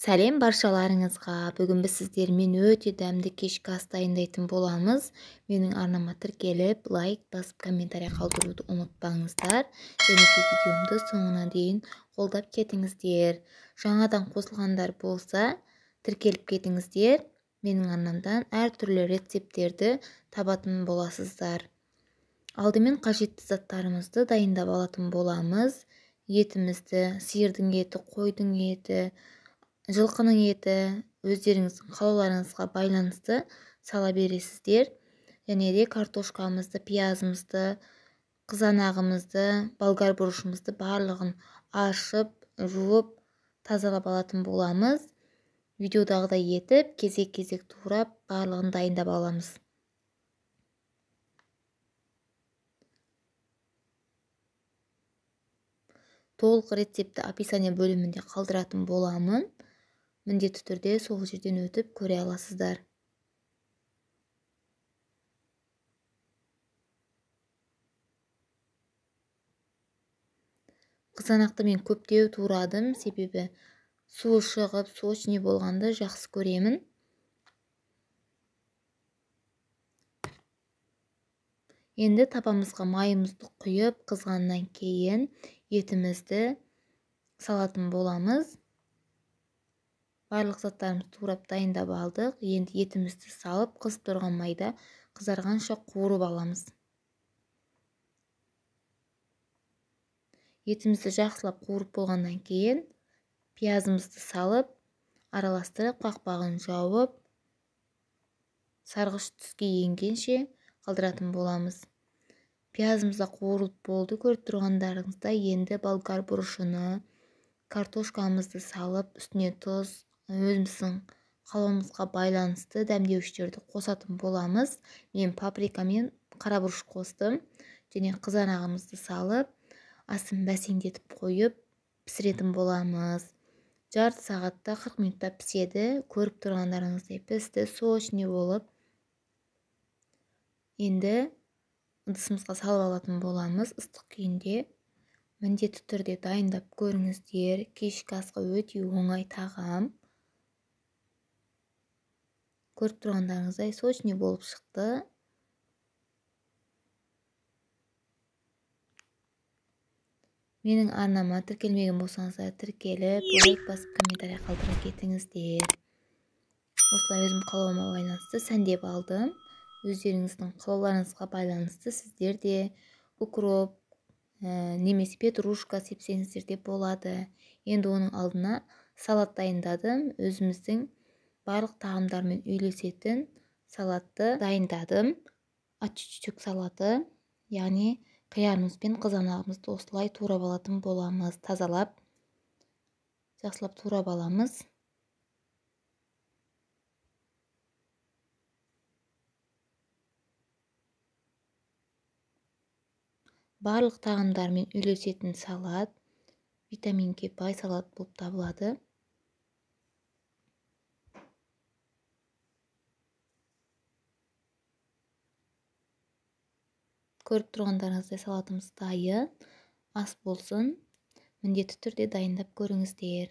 Сәлем баршаларыңызға. Бүгін біз сіздермен өте дәмді кешкі ас дайындайтын боламыз. Менің арнама тіркеліп, лайк басып, комментарий қалдыруды ұмытпаңыздар. Және де видеомды соңына дейін қолдап кетіңіздер. Жаңадан қосылғандар болса, тіркеліп кетіңіздер. Менің арнамдан әртүрлі рецепттерді табатын боласыздар. Алдымен қажетті заттарымызды дайындап алатын боламыз. Етімізді, сиырдың еті, қойдың еті, жылқының еті, өздеріңіздің қалауларыңызға байланысты сала бересіздер. Және де картошкамызды, пиязымызды, қызанағымызды, болгар бұрышымызды барлығын аршып, жуып, тазалап алатын боламыз. Видеодағыдай етіп, кезек-кезек турап, барлығын дайындап аламыз. Толық рецептті описание бөлімінде қалдыратын боламын. Міндетті түрде сол жерден өтіп көре аласыздар. Қызанақты мен көптеу турадым, себебі суы шығып, сочный болғанды жақсы көремін. Енді табамызға майымызды құйып, қызғаннан кейін етімізді салатын боламыз. Барлық заттарымызды турап дайындап алдық. Енді етімізді салып, қызып тұрған майда қызарғанша қуырып аламыз. Етімізді жақсылап қуырып болғаннан кейін пиязымызды салып, араластырып, қақпағын жауып, сарғыш түске енгенше қалдыратын боламыз. Пиязымыз да қуырылып болды. Көріп тұрғандарыңыздай, енді болгар бұрышыны, картошкамызды салып, үстіне тұз, өзіміздің қалауымызға байланысты дәмдеуіштерді қосатын боламыз. Мен паприка мен қара бұрыш қостым. Және қызанағымызды салып, асын бәсеңдетіп қойып, пісіретін боламыз. Жарты сағатта 40 минутта піседі. Көріп тұрғандарыңыздай пісті, сочный болып. Енді ыдысымызға салып алатын боламыз ыстық күйінде. Міндетті түрде дайындап көріңіздер. Кешкі асқа өте оңай тағам. Көріп тұрғандарыңыздай сочный болып шықты. Менің арнама тіркелмеген болсаңыздар, тіркеліп, лайк басып, комментарий қалдыра кетіңіздер. Осылай өзім қалауыма байланысты сәндеп алдым. Өздеріңіздің қалауларыңызға байланысты сіздер де укроп немесе петрушка сепсеңіздер де болады. Енді оның алдына салат дайындадым. Өзіміздің барлық тағамдармен үйлесетін салатты дайындадым. Ачы салаты, яғни қиярымыз бен қызанағымызды осылай турап алатын боламыз. Тазалап, жақсылап турап аламыз. Барлық тағамдармен үйлесетін салат, витаминге бай салат болып табылады. Көріп тұрғандарыңыздай салатымыз дайын. Ас болсын. Міндетті түрде дайындап көріңіздер.